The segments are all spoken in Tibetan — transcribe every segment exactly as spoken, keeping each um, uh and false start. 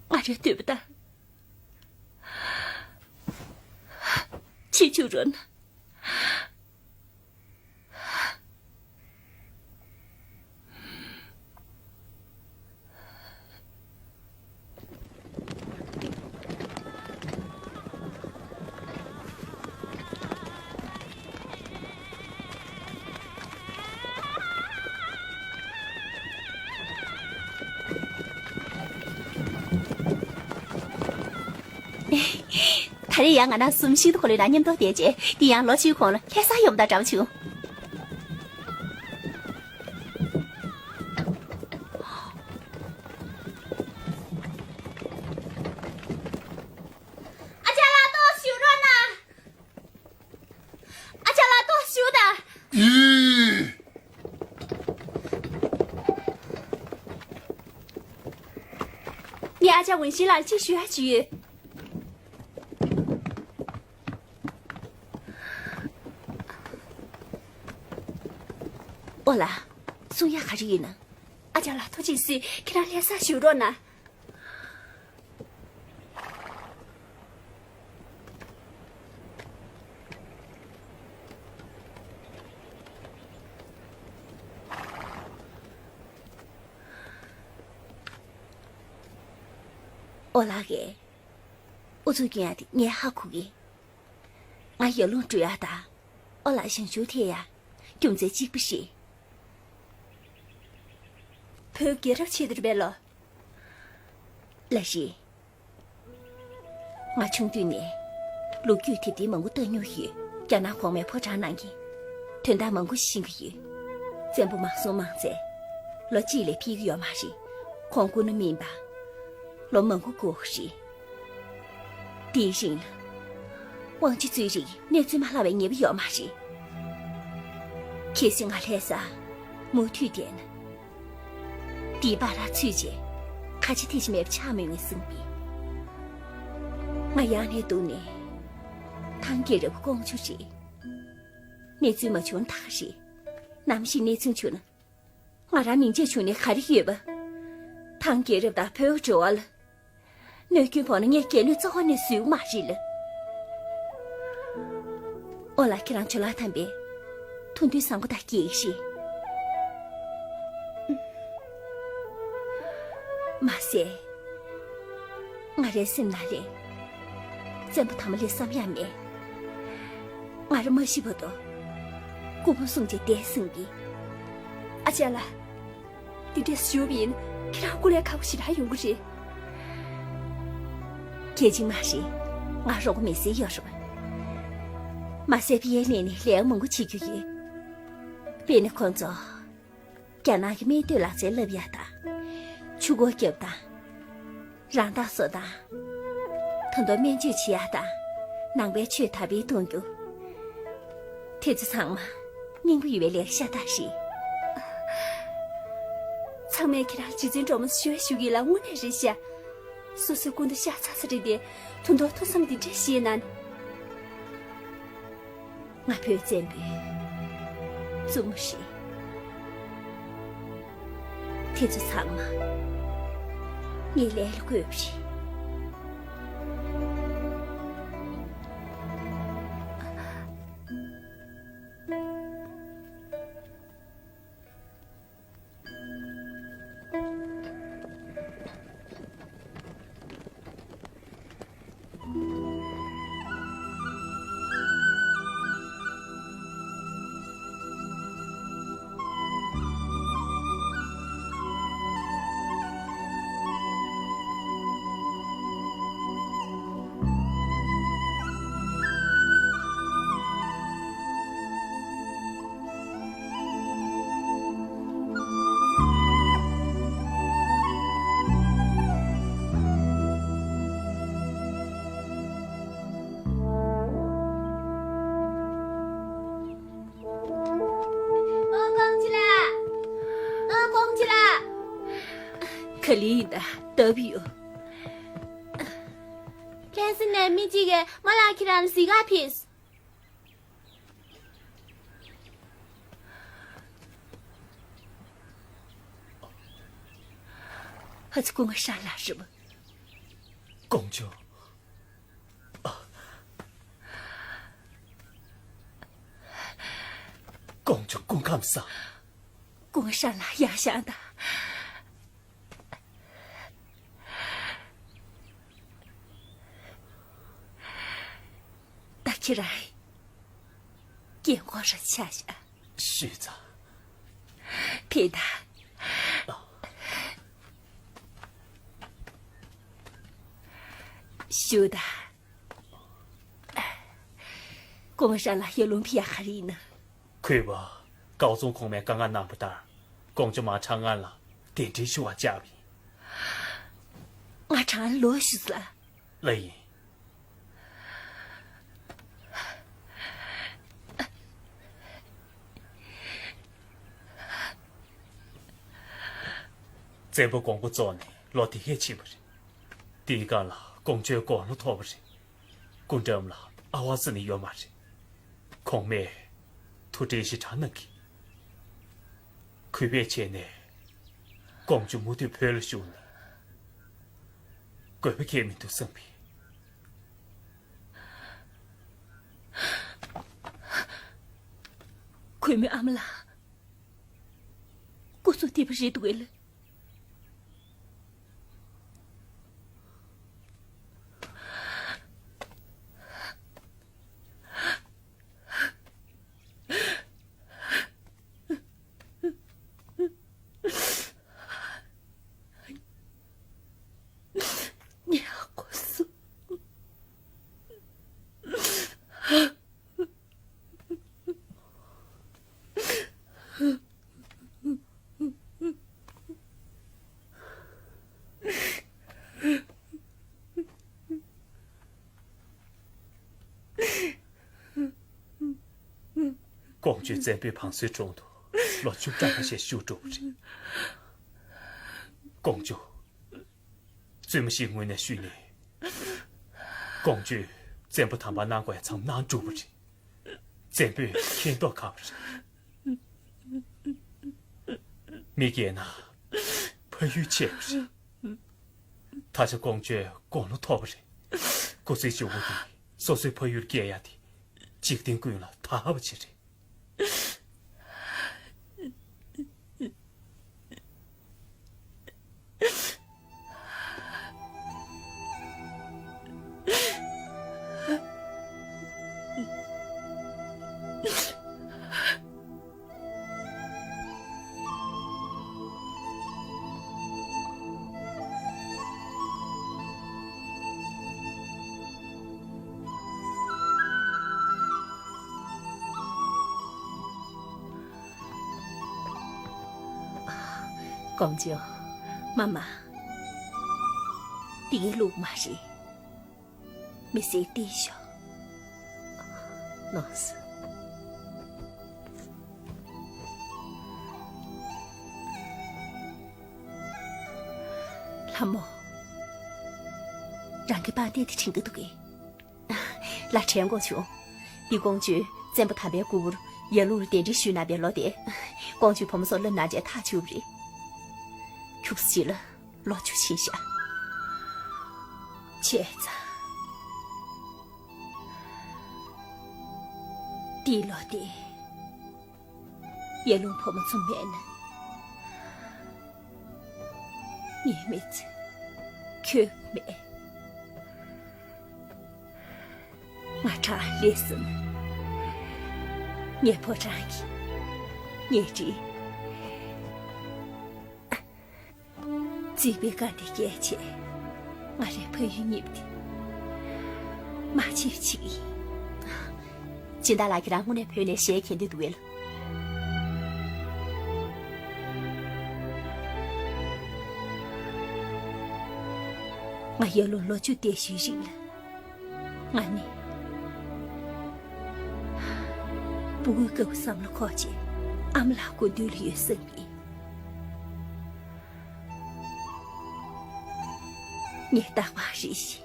ང་རའི་འདོད་པ་ལྟར་བྱེད་བཅུག་རོགས་གནང་། ད་རེས་ཡང་ང་རང་གསུམ་ཤིང་ཏོག་འཁོར་ལོའི་ནང་མཉམ་དུ་བསྡད་རྗེས། འདི་ཡང་ལོ་བཅུའི་གོང་ལ་ལྷ་སར་ཡོང་བ་དང་འདྲ་བ་བྱུང་། ཨ་ཅག་ལགས་ཏོག་བཞུགས་རོགས་གནང་། ཨ་ཅག་ལགས་ཏོག་བཞུགས་དང་། ཡི། ངས་ཨ་ཅག་ཝུན་ཤིན་ལགས་ལ་ཅིག་ཞུ་ཡག་ཅིག་ཡོད། ཨོ་ལགས། གསུང་ཡག་ག་རེ་ཡིན་ན། ཨ་ཅག་ལགས་ཐུགས་རྗེ་གཟིགས། ཁྱེད་རང་ལྷ་སར་བཞུགས་རོགས་གནང་། ཨོ་ལགས་ཀྱིས་ཨུ་ཚུགས་སྐྱོན་ཡག་དེ་ངས་ཧ་གོ་གི། ང་ཡར་ཀླུང་འགྲོ་ཡག་དང་ཨོ་ལགས་ཞང་ཞུང་ཐད་ཡག་རྒྱུ་མཚན་གཅིག་པ་རེད། བོད་རྒྱལ་རབས་ཆེད་དུ་རེད་པས་ལོ། ལགས་རེད། ང་ཆུང་དུས་ནས་ལོ་རྒྱུས་དེབ་ཐེར་མང་པོ་ལྟ་མྱོང་ཡོད། རྒྱ་ནག་གོང་མའི་ཕོ་བྲང་ནང་གི་དོན་དག་མང་པོ་ཤེས་ཀྱི་ཡོད། བཙན་པོ་མང་སོང་མང་ཚད་ལོ་གཅིག་ལས་འཕེལ་གྱི་ཡོད་མ་རེད། ཁོང་སྐུ་ན་མིན་པ་ལོ་མང་པོ་འགོར་བ་རེད། དེའི་རིང་ལ་དབང་ཆ་རྩོད་རེས་གནས་ཚུལ་མ་ལྷག་པའི་ཉེས་པ་ཡོད་མ་རེད། གལ་སྲིད་ང་ལྷ་སར་མུ་མཐུད་བསྡད་ན། འདིའི་བར་ར་ཚུད་རྗེས་ཁ་ཆེ་ཐེ་ཆེ་མེད་པ་ཆགས་མི་འོས་བསམ་པས། ང་ཡང་ནས་འདུག་ནས་ཐང་རྒྱལ་རབས་ཀྱི་ཀོང་ཇོ་རེད། གནས་ཚུལ་མ་བྱུང་ད་ག་རེད། ནམ་ཞིག་གནས་ཚུལ་བྱུང་ན་ང་རང་མིང་ཆད་བྱུང་ནས་ག་རེ་ཡོད་པ། ཐང་རྒྱལ་རབས་དང་བོད་འགྲོ་བ་ལ་གནོད་སྐྱོན་ཕོག་ན་ངས་རྒྱལ་གནོད་རྩ་བ་ནས་བཟོད་ཀྱི་མ་རེད་ལ། ཨོ་ལགས། ཁྱེད་རང་ཇོ་ལགས་དམ་པས་ཐུགས་འདུན་བཟང་པོ་དང་སྐྱེས་ཤིག་མ་ཟད། ང་རའི་སེམས་ནང་ལ་བཙན་པོ་དམ་ལས་བསམ་ཡག་མེད། ང་རང་མ་ཤི་བར་དུ་སྐུ་ཕུང་བསྲུང་བྱས་བསྡད་བསམ་གི། ཨ་ཅག་ལགས། འདི་འདྲས་ཞུ་བ་ཡིན། ཁྱེད་རང་སྐུ་ལས་ཁག་པོ་ཞེ་དྲག་ཡོང་གི་རེད། གལ་ཆེན་མ་རེད། ང་རོགས་པ་མི་སེར་ཡོད་རེད་པ། མ་ཟད་པི་ཡའི་ལས་ནི་ལས་མང་པོ་བྱེད་རྒྱུ་ཡོད། དཔེར་ན་ཁོང་ཚོ་རྒྱ་ནག་གི་སྨན་བཏོན་ལག་རྩལ་བསླབ་ཡག་དང་། ཆུ་འགོ་རྒྱབ་དང་། རང་བདག་བཟོ་དང་། ད་དུང་སྨན་བཅོས་བྱེད་ཡག་དང་། ནང་པའི་ཆོས་དར་སྤེལ་གཏོང་རྒྱུ། དེ་ཚོ་ཚང་མ་སྙིང་པོ་ཡོད་པའི་ལས་ཀ་ཤ་སྟག་རེད། ཚང་མས་ཁྱེད་རང་རྗེ་བཙུན་སྒྲོལ་མ་ཞུ་བ་ཞུ་གི་ལ་དངོས་གནས་རེད་ཤག་སོ་སོའི་སྐུ་མདུན་ཤ་ཚ་ཚ་རེད་དེ། ད་དུང་ཐུགས་བསམ་འདི་འདྲས་བཞེས་ན། ང་བོད་བཙན་པོའི་བཙུན་མོ་རེད། དེ་ཚོ་ཚང་མ་ངའི་ལས་ལ་བཀོད་པ་རེད། ཨོ། ཀོང་ཇོ་ལགས། ཨོ། ཀོང་ཇོ་ལགས། ག་ལེར་ཡིན་ད། སྟབས་ཡོད། ཁ་སང་ནས་མི་གཅིག་གིས་རྨ་ལགས་ཁྱེད་རང་ལ་གཟིགས་ག་ཕེབས། ཨ་ཙི། སྐུ་ངོ་ཧྲ་ལགས་རེད་པ། ཀོང་ཇོ། ཨ། ཀོང་ཇོ་སྐུ་ཁམས་བཟང་། སྐུ་ངོ་ཧྲན་ལགས་ཡར་བཞེངས་དང་། ད་ཁྱེད་རང་སྐྱེ་ཁོག་ར་ཆ་བཞག་ཞུས་ཙང་། ཕེབས་དང་། བཞུགས་དང་། སྐུ་ངོ་ཧྲན་ལགས་ཡར་ལུང་ཕུལ་ཡག་ག་རེ་ཡིན་ན། གུས་པ། ཀའོ་ཙུང་གོང་མས་བཀའ་མངགས་གནང་བ་ལྟར། ཀོང་ཇོ་མ་ཁྲང་ཨན་ལ་གདན་འདྲེན་ཞུ་བར་བཅར་བ་ཡིན། ང་ཁྲང་ཨན་ལོག་ཞུས་ལ། ལགས་ཡིན། བཙན་པོ་གོང་པོ་རྫོང་ནས་ལོ་དེ་གས་ཕྱིན་པ་རེད། དེའི་སྒང་ལ་ཀོང་ཇོས་དགུང་ལོ་མཐོ་བ་རེད། སྐུ་འགྲམ་ལ་ཨ་ཝ་ཟེར་ནི་ཡོད་མ་རེད། གོང་མས་ཐུགས་ཁྲལ་ཞེ་དྲག་གནང་གི། གུས་པས་བྱས་ནས་ཀོང་ཇོ་མུ་མཐུད་བོད་ལ་བཞུགས་ནས་དགོས་པ་གང་ཡང་མི་འདུག་བསམ་པས། གུས་མོའི་ཨ་མ་ལགས། སྐུ་གཟུགས་བདེ་པོ་རེད་འདུག་གས་ལགས། ངའི་ཨ་ཁུ་སུ། ཀོང་ཇོས་བཙན་པོའི་བང་སོའི་དྲུང་དུ་ལོ་བཅུ་ཕྲག་ཁ་ཤས་བཞུགས་འགྲོ་བ་རེད། ཀོང་ཇོ། བཙུན་མོ་ཞིག་ངོས་ནས་ཞུས་ནས། ཀོང་ཇོས་བཙན་པོ་དམ་པར་གནང་དགོས་ཡ་ཚང་མ་གནང་གྲུབ་པ་རེད། བཙན་པོས་མཁྱེན་རྟོགས་ཁག་པ་རེད། མི་རྒས་ན་ཕ་ཡུལ་ཆད་པ་རེད། ད་ཆ་ཀོང་ཇོས་དགུང་ལོ་མཐོ་པོ་རེད། སྐུ་ཚེའི་མཇུག་པོ་དེ་སོ་སོའི་ཕ་ཡུལ་སྐྱེལ་ཡ་དེ་འཇིག་རྟེན་ཀུན་ལ་ཐར་བ་ཅིག་རེད། ཀོང་ཇོ། མ་མ། འདི་གའི་ལུགས་མ་རེད། མི་སེར་བསྟན་ཤོག་ནོངས་སོ། ལྷ་མོ། རང་གི་པར་ཏི་དེ་དྲན་གྱི་འདུག་གས། ལགས་དྲན་དགོས་བྱུང་། འདི་ཀོང་ཇོས་བཙན་པོ་དམ་པའི་སྐུ་པར་ཡར་ལུང་ལ་གདན་འདྲེན་ཞུས་གནང་བའི་ལོ་དེ། ཀོང་ཇོས་བུ་མོ་ཚོ་སླེབས་གནང་རྗེས་ཐག་ཆོད་པ་རེད། ཁྱུག་ཙམ་ཞིག་ལ་ལོ་བཅུ་ཕྱིན་ཤག་བྱས་ཙང་། འདིའི་ལོ་དེ། ཡར་ལུང་བུ་མོ་ཚོ་མེད་ན། ངའི་མི་ཚེ་ཁྱོན་མེད། ང་ཁྲང་ལས་སོང་ན། ངའི་ཕོ་བྲང་གི་ཉལ་ཁྲི། རྩིག་པའི་སྒང་དེ་བརྒལ་བྱས། ང་རའི་ཕ་ཡུལ་རྙེད་པ་དེ་མ་བརྗེད་པ་བྱེད་ཀྱི་ཡིན། སྦྱིན་བདག་ལགས་ཁྱེད་རང་དངོས་གནས་བོད་ནས་གཞས་མཁྱེན་འདོད་འདུག་གས། ང་ཡར་ལུང་ལོ་བཅུ་འདས་ཤུལ་རིང་ལ། ང་ནི་སྤུ་གུའི་སྐབས་བསམ་བློ་འཁོར་བྱས་ཨ་མ་ལགས་སྐུ་མདུན་ལ་ཡོད་བསམ་གྱི་ཡིན། ངས་རྟག་པར་རེ་ཞིག་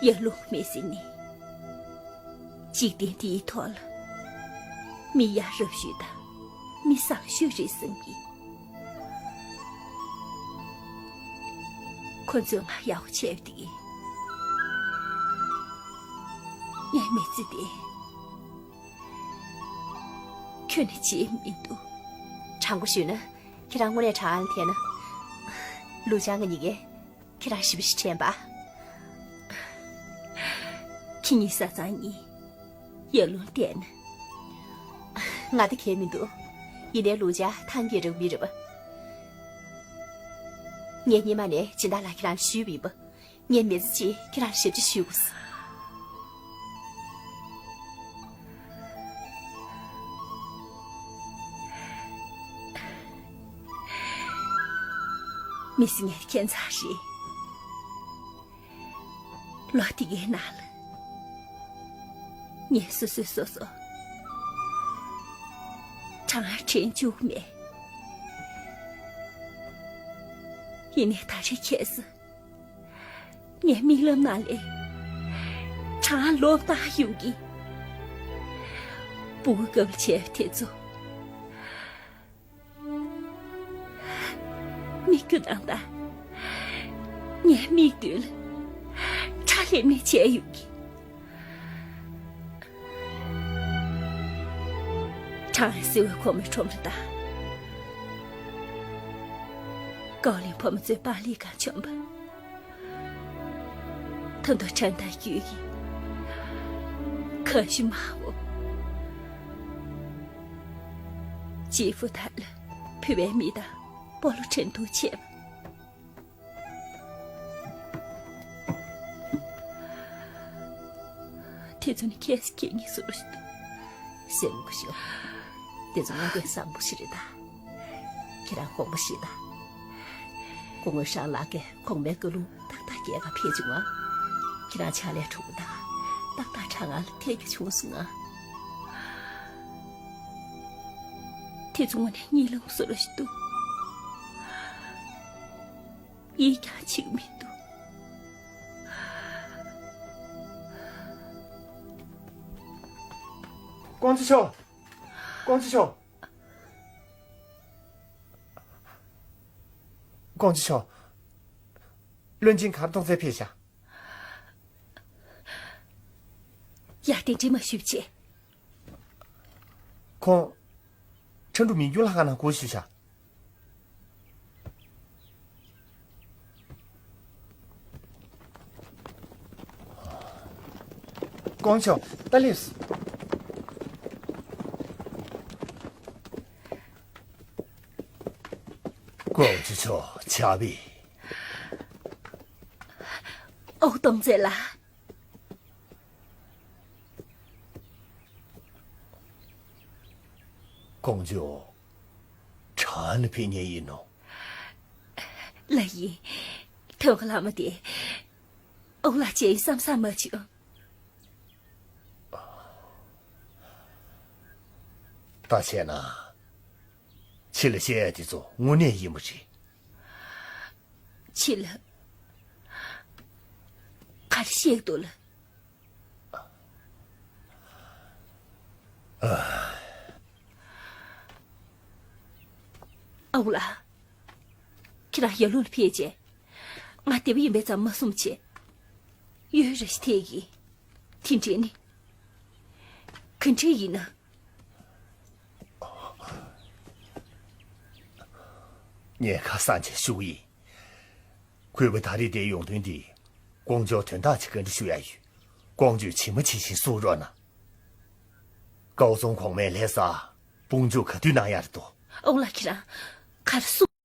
ཡར་ལུང་མི་ཟེར་ནི། འཇིག་རྟེན་འདིའི་ཐོག་ལ་མི་ཡ་རབས་ཤོས་དང་མི་བཟང་ཤོས་རེད་བསམ་གྱི། ཁོ་ཚོས་ང་ཡག་པོ་བྱས་པ་དེ་ངས་མི་ཚེ་འདི་ཁྱོན་ནས་བརྗེད་མི་འདུག་དྲང་པོ་ཞུས་ན། ཁྱེད་རང་དངོས་གནས་ཁྲང་ཨན་ལ་འཐེན་ན། ལུའུ་ཅང་གི་གཉིས་ཀས་ཁྱེད་རང་ཞེ་པོ་ཞིག་དྲན་པ། ཁྱེད་གཉིས་བཟའ་ཚང་གཉིས་ཡར་ཀླུང་བསྡད་ན། ང་དེ་གས་མི་འདུག་ཡིན་ནའི་ལུའུ་ཅང་ཐང་གི་རེད་མི་རེད་པ། ངས་སྔོན་མ་ནས་སྦྱིན་བདག་ལགས་ཁྱེད་རང་ཞུས་པ་ཡིན་པ། ངས་མི་ཚེ་གཅིག་ཁྱེད་རང་ཞབས་ཕྱི་ཞུ་དགོས། མི་ཚེ་ངའི་ཁྱད་མཚར་རེད། ལོ་དེ་གའི་ནང་ལ་ངས་སོ་སོས་སོ་སོ་ཁྲང་ཨན་དྲན་བཅུག་མེད། ཡིན་ནའི་ད་རེས་ཁ་སང་ངའི་རྨི་ལམ་ནང་ལ་ཁྲང་ཨན་ལོག་ལྟ་ཡོང་གི། སྤུ་གུ་གབ་བྱས་པ་དེ་ཚོ། མིག་ཆུ་བཏང་དང་། ངའི་མིག་མདུན་ལ་ཁྲ་ལེབ་ལེབ་བྱས་ཡོང་གི། ཁྲང་ཨན་སི་ཝེ་ཁོ་མོའི་ཁྲོམ་ར་དང་། ཀའོ་ལིན་ཕོ་མོ་ཚོའི་པར་ལས་ཁང་བྱོན་པ། ད་དུང་ཁྲང་ཐང་ཁུལ་གྱི་ཁ་ཤུ་དམར་པོ། ཅི་ཧྥུ་ཐར་ལ་ཕུ་བའི་མི་དང་སྤོ་ལོ་འགྲན་བསྡུར་བྱས་པ། དེ་ཚོ་ནི་ཁྱེད་ཀྱིས་ངེས་སུ་རུ་ཞིག་ཏུ། སེམས་ཁུ་ཤོ། དེ་ཚོ་ངོ་དེ་བཟང་པོ་ཞིག་རེད་ད། ཁྱེད་རང་དགོངས་པ་བཞེས་དང་། སྐུ་ངོ་ཧྲང་ལགས་ཀྱིས་གོང་མའི་བཀའ་ལུང་ཏག་ཏག་རྒྱལ་ཁ་ཕེབས་བྱུང་ང་། ཁྱེད་རང་ཕྱག་ལས་གྲུབ་པ་དང་ཏག་ཏག་ཁྲང་ཨན་ལ་ཐད་རྒྱུ་བྱུང་སོང་ང་། དེ་ཚོ་ངོ་ནས་གཉིད་ལམ་བཟོ་རུ་ཞིག་ཏུ། ཡིད་ཀྱང་ཆེས་མི་འདུག་ཀོང་ཙི་ཆོ། ཀོང་ཙི་ཆོ། ཀོང་ཙི་ཆོ། བློན་ཆེན་གར་གཏོང་ཚེ་ཕེབས་ཤག་ཡར་གདན་འདྲེན་མ་ཞུས་བྱས། ཁོང་། ཁྲ་འབྲུག་མི་འགྱུར་ལྷ་ཁང་ནང་སྒུག་བཞུགས་ཤག་ཀོང་ཆོ། ད་སླེབས། ཀོང་ཆོ་ཆོ་ཆ་བི། ཨོ་ཏོང་ཙེ་ལགས། ཀོང་ཇོ། ཁྲང་ཨན་ཕེབས་མཁན་ཡིན་ནོ། ལགས་ཡིན། ཐོན་ཁ་ལྷག་མ་དེ། ཨོ་ལགས་ཀྱིས་བསམ་བསམ་མ་བྱུང་། ད་བྱས་ན། ཁྱེད་ལ་བཤད་ཡ་དེ་ཚོ་དངོས་གནས་ཡིན་པ་རེད། ཁྱེད་ལ། ག་རེ་བཤད་འདུག་ལགས། ཨ་འོ་ལགས། ཁྱེད་རང་ཡར་ཀླུང་ལ་ཕེབས་རྗེས། ང་དེ་བ་ཡིན་པས་ཙམ་མ་གསུངས་བྱས། ཡུན་རིང་ཞིག་འཐད་ཀྱི། དེ་འདྲ་ནི། ག་འདྲ་ཡིན་ན། ངས་ཁ་སང་ཅིག་ཞུ་གི་ཡིན། གུས་པ་ད་རེས་འདིར་ཡོང་དོན་འདི། ཀོང་ཇོ་དོན་དག་ཅིག་བཀའ་འདྲི་ཞུ་ཡ་ཡོད། ཀོང་ཇོས་ཇི་མ་ཇི་བཞིན་གསུང་རོགས་གནང་། ཀའོ་ཙུང་གོང་མའི་ལྷ་སར་དཔུང་འཇུག་ག་དུས་གནང་ཡ་རེད་དོ། ཨོ་ལགས། ཁྱེད་རང་ག་རེ་གསུང་།